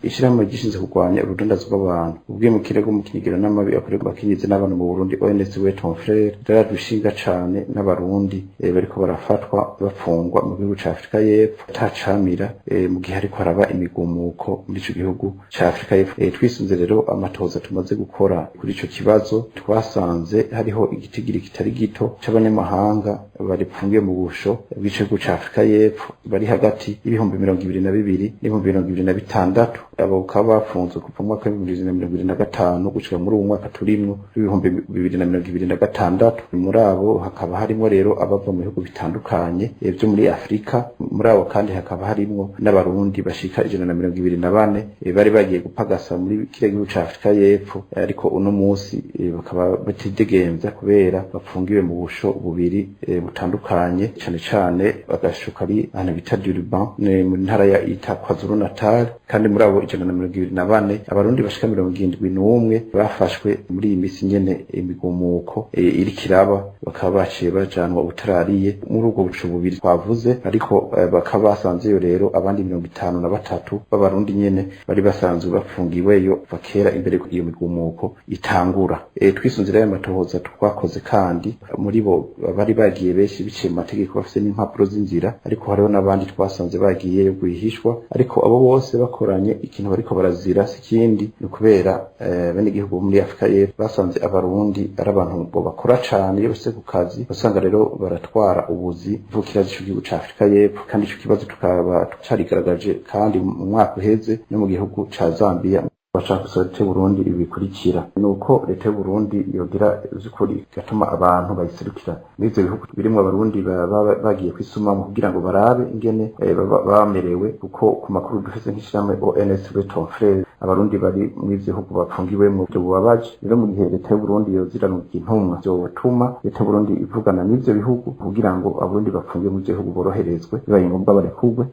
Ishirahamwe gishinzwe kurwanya urudandazwa rw'abantu, ubwimukire bwo mu kinigiro n'amabi akorerwa abakenyezi n'abana mu Burundi, ONS Weton Frere, ryaradushinga cane n'abarundi bariko barafatwa bafungwa mu gihugu ca Afrika y'Epfo atacamira, mu gihe hariko haraba imigumuko muri ico gihugu ca Afrika y'Epfo. Twisunze rero amatoza tumaze gukora kuri ico kibazo, twasanze hariho igitigiri kitari gito c'abanyamahanga baripfungiye mu busho bw'ico gihugu ca Afrika y'Epfo, bari hagati y'22.000 n'ibihumbi 26.000. Abo bakaba bafunzwe kuva mu mwaka w'2025 gushika muri uwu mwaka turimwo w'2026. Muri abo hakaba harimwo rero abava mu bihugu bitandukanye vyo muri Afrika. Muri abo kandi hakaba harimwo n'abarundi bashika 124 bari bagiye gupagasa muri kiriya gihugu ca Afrika y'Epfo, ariko uno musi bakaba batidegemvya kubera bapfungiwe mu busho bubiri butandukanye, cane cane agasho kari ahantu bita Durban mu ntara ya ita KwaZulu Natal. Kandi muri abo 124, abarundi bashika 71 bafashwe muri iyi misi nyene imigumuko iriko iraba, bakaba baciye bajanwa ubutarariye muri ubwo buco bubiri twavuze. Ariko bakaba basanzeyo rero abandi 53 b'abarundi nyene bari basanzwe bafungiweyo kuva kera imbere iyo migumuko itangura. Twisunze rero amatohoza twakoze, kandi muri bo bari bagiye benshi biciye mu mategeko, bafise n'impapuro z'inzira, ariko hariho n'abandi twasanze bagiyeyo rwihishwa. Ariko abo bose bakoranye ikintu bariko barazira si ikindi, ni ukubera bene igihugu bo muri Afrika y'Epfo basanze abarundi ari abantu ngo bakora cane. Iyo bashitse ku kazi, usanga rero baratwara ubuzi mvukira z'ico gihugu ca Afrika y'Epfo. Kandi ico kibazo tukaba carigaragaje kandi mu mwaka uheze no mu gihugu ca Zambia. Bashaka gusaba leta y'Uburundi ibi bikurikira: ni uko leta y'Uburundi yogira vy'ukuri igatuma abantu bayiserukira muri ivyo bihugu birimwo abarundi baba bagiye kwisumamwo, kugira ngo barabe ingene baba bamerewe, kuko ku makuru dufise nk'ishirahamwe ONS Weton Frere, abarundi bari muri ivyo bihugu bapfungiwemwo ivyo bubabaje. Rero mu gihe leta y'Uburundi yoziranuka intumwa, vyotuma leta y'Uburundi ivugana n'ivyo bihugu kugira ngo abarundi bapfungiwe muri ivyo bihugu boroherezwe, bibaye ngombwa barekurwe.